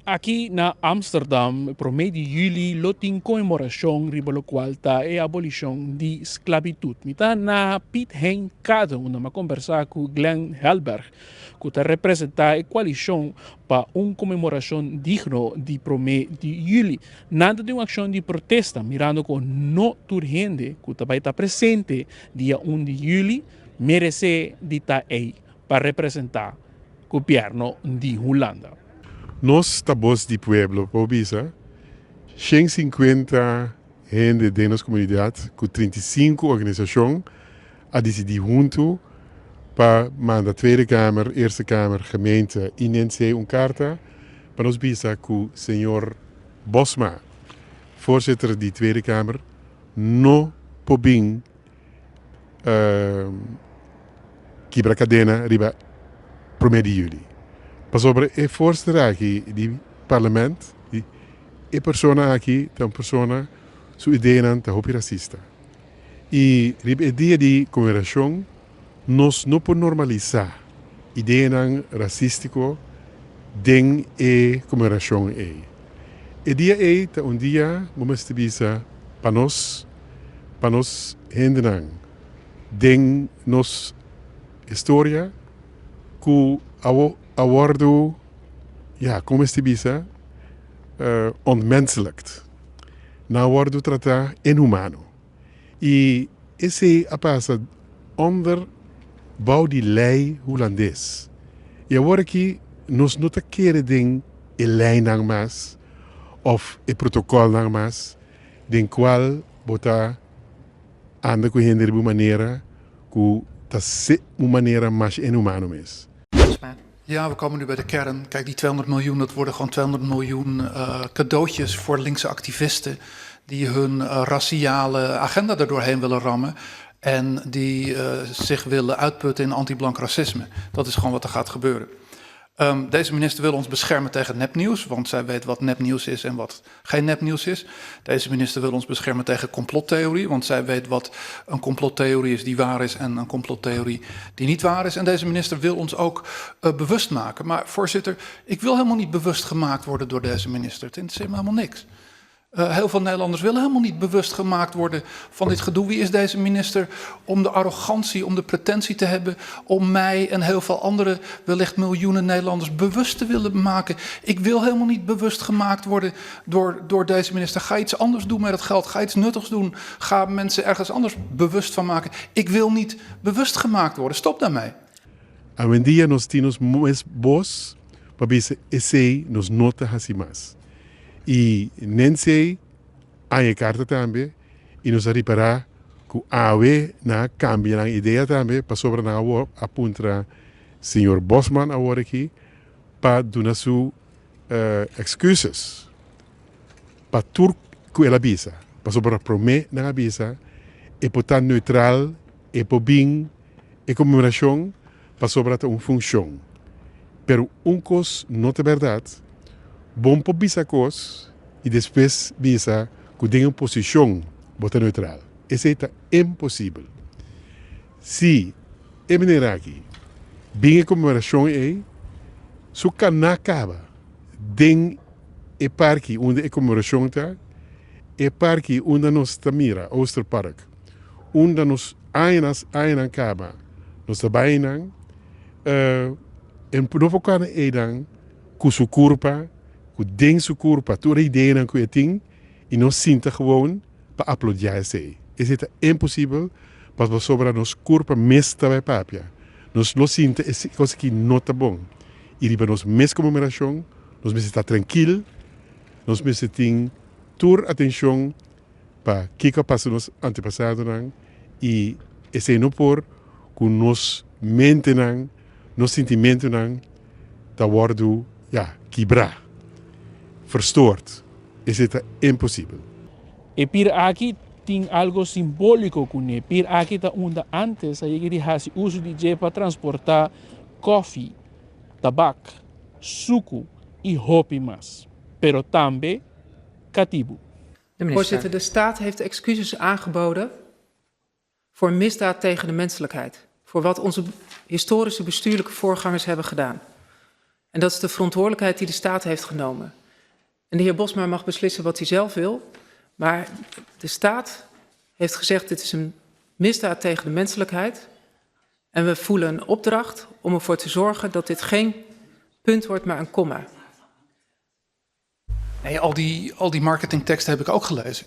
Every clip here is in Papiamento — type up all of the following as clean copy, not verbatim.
Aki na Amsterdam, promé di yüli lo tin konmemorashon riba lokual ta e abolishon di sklabitut. Mi ta na Piet Hein Kade unda mi a kombersá ku Glenn Helberg ku ta representá e koalishon pa un konmemorashon digno di promé di yüli. Nan ta den un akshon di protesta mirando ku no tur hende ku ta bai ta presente dia un di yüli meresé di ta ei pa representá gobièrnu di Hulanda. Nos ta bos di pueblo por bisa 150 hende den nos komunidat ku 35 organisashon a disidí huntu pa manda Tweede Kamer, Eerste Kamer, gemeente i NC un karta pa nos bisa ku señor Bosma, voorzitter di Tweede Kamer, no por bin kibra kadena riba promé di yüli. Pasobra e voorzitter aki di parlement, e persona aki ta un persona su ideanan ta hopi rasista. I riba e dia di konmemorashon nos no por normalisá ideanan rasístiko den e konmemorashon ei. E dia ei ta un dia, bo mester bisa, pa nos, pa nos hendenan den nos historia ku a wòrdu, ya, kon mester bisa, ontmenselijkt. Nan a wòrdu tratá inhumano. I esei a pasa ònder bou di lei hulandes. I awor aki nos no ta kere den e leinan mas òf e protokòlnan mas den kual bo ta anda ku hende riba un manera ku ta un manera mas inhumano mes. Ja, we komen nu bij de kern. Kijk, die 200 miljoen, dat worden gewoon 200 miljoen cadeautjes voor linkse activisten die hun raciale agenda er doorheen willen rammen en die zich willen uitputten in anti-blank racisme. Dat is gewoon wat er gaat gebeuren. Deze minister wil ons beschermen tegen nepnieuws, want zij weet wat nepnieuws is en wat geen nepnieuws is. Deze minister wil ons beschermen tegen complottheorie, want zij weet wat een complottheorie is die waar is en een complottheorie die niet waar is. En deze minister wil ons ook bewust maken. Maar voorzitter, ik wil helemaal niet bewust gemaakt worden door deze minister. Het interesseert me helemaal niks. Heel veel Nederlanders willen helemaal niet bewust gemaakt worden van dit gedoe. Wie is deze minister om de arrogantie, om de pretentie te hebben om mij en heel veel andere, wellicht miljoenen Nederlanders bewust te willen maken? Ik wil helemaal niet bewust gemaakt worden door deze minister. Ga iets anders doen met het geld. Ga iets nuttigs doen. Ga mensen ergens anders bewust van maken. Ik wil niet bewust gemaakt worden. Stop daarmee. Awendia nos tin nos mes bos pa bisa esei nos no ta hasi mas. I Nancy haña e karta tambe i nos a ripará ku awe nan a kambia nan idea tambe pasobra nan awor a puntra señor Bosman awor aki pa duna su excuses pa tur ku el a bisa pasobra promé nan a bisa e por ta neutral e por bin e konmemorashon pasobra ta un funshon. Pero un kos no ta bèrdat, bon por bisa kos i despues bisa ku den un posishon bo ta neutral. Esei ta imposibel. Si e manera aki bin e konmemorashon ei, su kaná kaba den e parki unda e konmemorashon ta, e parki unda nos ta mira, Oosterpark, unda nos añanan añanan kaba nos ta bai einan, e no por kaba einan ku su kurpa, ku den su kurpa tur e ideanan ku e tin i nos sinta gewoon pa aplaudiá esei. Esei ta imposibel pasobra nos kurpa mes ta bai papia. Nos lo sinta e kos aki no ta bon i riba nos mes konmemorashon nos mester ta trankil, nos mester tin tur atenshon pa kiko a pasa nos antepasadonan i esei no por ku nos mentenan, nos sintimentunan ta wòrdu, ya, kibrá, verstoord. Esei ta imposibel. E pir aki tin algo simbóliko kuné. Pir aki ta unda ántes a yega di hasi uso di dje pa transportá kòfi, tabak, suku i hopi mas, pero tambe katibu. De minister. Voorzitter, de staat heeft excuses aangeboden voor misdaad tegen de menselijkheid. Voor wat onze historische bestuurlijke voorgangers hebben gedaan. En dat is de verantwoordelijkheid die de staat heeft genomen. En de heer Bosma mag beslissen wat hij zelf wil. Maar de staat heeft gezegd: dit is een misdaad tegen de menselijkheid. En we voelen een opdracht om ervoor te zorgen dat dit geen punt wordt, maar een komma. Nee, al die marketingteksten heb ik ook gelezen.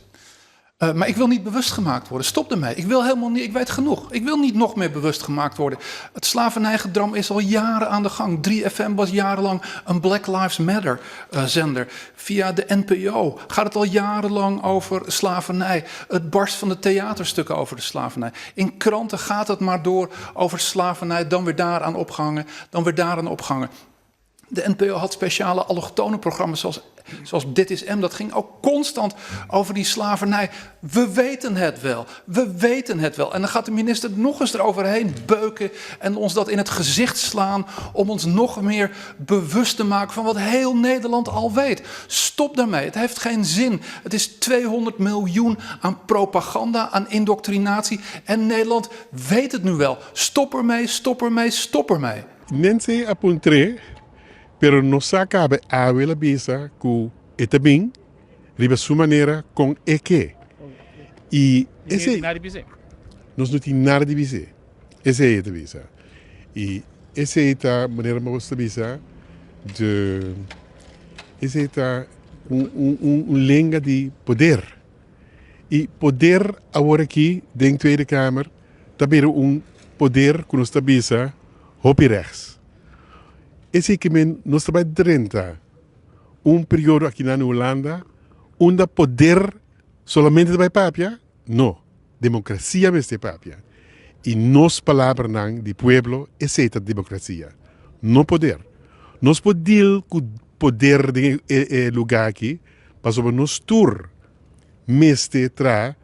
Maar ik wil niet bewust gemaakt worden. Stop ermee. Ik wil helemaal niet, ik weet genoeg. Ik wil niet nog meer bewust gemaakt worden. Het slavernijgedram is al jaren aan de gang. 3FM was jarenlang een Black Lives Matter zender. Via de NPO gaat het al jarenlang over slavernij. Het barst van de theaterstukken over de slavernij. In kranten gaat het maar door over slavernij. Dan weer daaraan opgehangen, dan weer daaraan opgehangen. De NPO had speciale allochtone programma's zoals Dit is M. Dat ging ook constant over die slavernij. We weten het wel. We weten het wel. En dan gaat de minister nog eens eroverheen beuken en ons dat in het gezicht slaan om ons nog meer bewust te maken van wat heel Nederland al weet. Stop daarmee. Het heeft geen zin. Het is 200 miljoen aan propaganda, aan indoctrinatie. En Nederland weet het nu wel. Stop ermee, stop ermee, stop ermee. Nancy a puntr'é, pero nos a kaba awe el a bisa ku e ta bin riba su manera kon e ke. I esei nos no tin nada di bis'é. Esei e ta bisa. I esei ta manera bo ta bisa de esei ta un lenga di poder. I poder awor aki den Tweede Kamer ta bira un poder ku nos ta bisa hopi rechts. Esei ke men nos ta bai drenta un periodo aki na Hulanda unda poder solamente ta bai papia? No, demokrasia mester papia. I nos palabranan di pueblo, esei ta demokrasia, no poder. Nos por deal ku poder den e lugá aki pasobra nos tur mester traha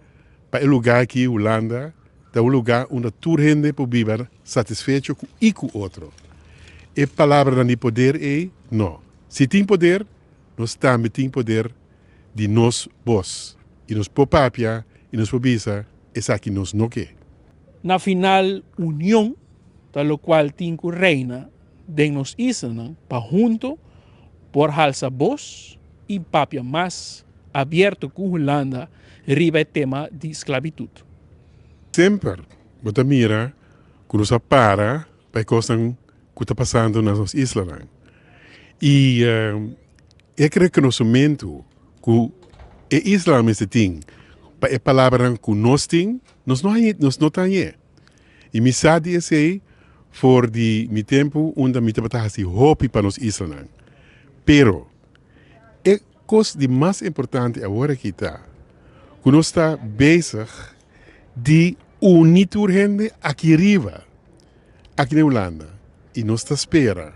pa e lugá aki, Hulanda, ta un lugá unda tur hende por biba satisfecho ku i ku otro. E palabranan di poder ei, no. Si tin poder, nos tambe tin poder di nos bos. I nos por papia i nos por bisa esaki nos no ke. Na final, union ta lokual tin ku reina den nos islanan pa hunto por halsa bos i papia mas abierto ku Hulanda riba e tema di sklabitut. Semper bo ta mira ku nos a para pa e kosnan ku ta pasando na nos islanan. I e rekonosementu ku e islanan mester tin pa e palabranan ku nos tin, nos no hañ'é, nos no ta hañ'é. I mi sa di esei for di mi tempu unda mi tabata hasi hopi pa nos islanan. Pero e kos di mas importante awor aki ta ku nos ta bezig di uni tur hende aki riba, aki na Hulanda. I nos ta spera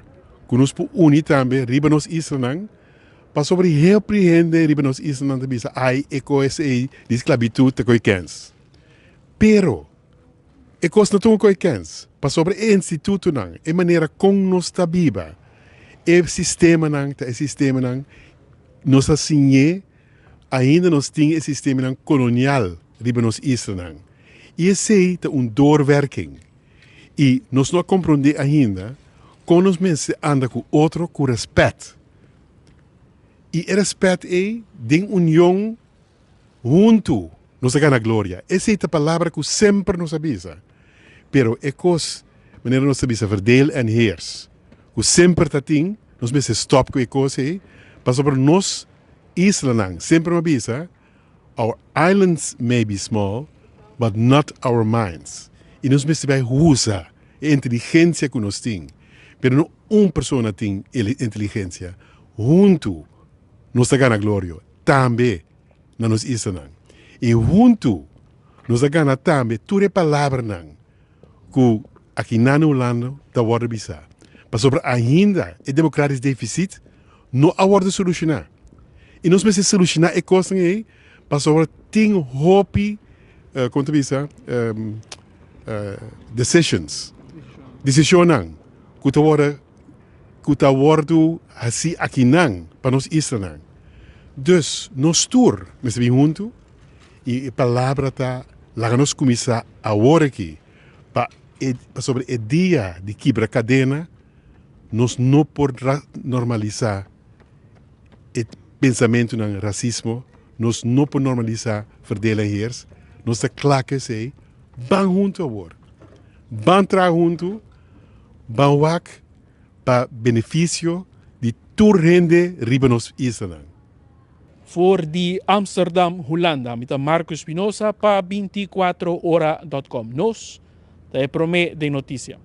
ku nos por uni tambe riba nos islanan pasobra hopi hende riba nos islanan ta bisa ai e kos ei di sklabitut ta koe kens. Pero e kos no ta un koe kens pasobra e institutonan, e manera kon nos ta biba, e sistemanan ta e sistemanan nos a siñ'é, ainda nos tin e sistemanan kolonial riba nos islanan. I esei ta un doorwerking. I nos no a komprondé ainda kon nos mester anda ku otro ku rèspèt. I e rèspèt ei den union huntu nos a gana gloria. Esei ta palabra ku semper nos a bisa. Pero e kos manera nos ta bisa verdeel en heers ku semper ta tin, nos mester stòp ku e kos ei pasobra nos islanan semper a bisa, "Our islands may be small, but not our minds." I nos mester bai usa e inteligensia ku nos tin. Pero no un persona tin inteligensia. Huntu nos ta gana gloria tambe na nos islanan. I huntu nos ta gana tambe tur e palabranan ku aki na Hulanda ta wòrdu bisá. Pasobra ainda e democratisch deficit no a wòrdu solushoná. I nos mester solushoná e kosnan ei pasobra tin hopi, kon ta bisa, decisions, desishonnan ku ta wòrdu hasí akinan pa nos islanan. Dus nos tur mester bin huntu i e palabra ta laga nos kuminsá awor aki pa e, pasobra e dia di kibra kadena. Nos no por normalisá e pensamentunan rasismo, nos no por normalisá verdeel en heers. Nos ta kla ku esei. Ban huntu awor. Ban traha huntu, ban wak pa benefisio di tur hende riba nos islanan. For di Amsterdam, Hulanda, mi ta Marco Espinosa pa 24ora.com. Nos ta e promé den notisia.